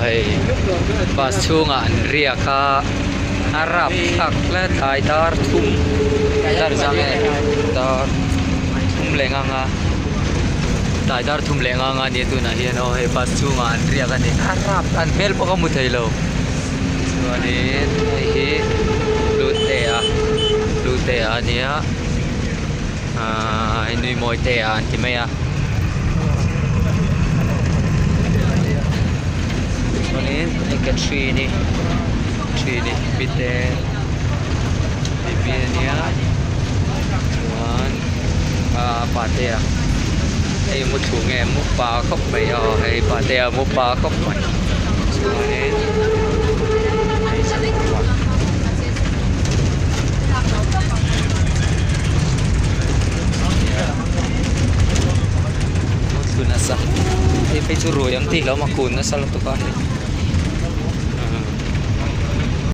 hei bus chhungah an riak a a rapthlak hle tlai dar thum dar zang e dar thum leh ngang a tlai dar thum leh ngang a nia tunah hian aw hei bus chhungah an riak a ni a rap an hmel pawh ka hmu thei lo chuanin hei hi Hlutea Hlutea a nia ahh hei nui mawi te ah an ti mai a chuanin hei Catherine-i Catherine-i bite baby a nia chuan ahh patea hei mu thlu nge mu pa khawp mai aw hei patea mu pa khawp mai chuanin Mu thlu nasa hei phei chu rui ang tih hlauhawm a kun nasa lutuk a hei.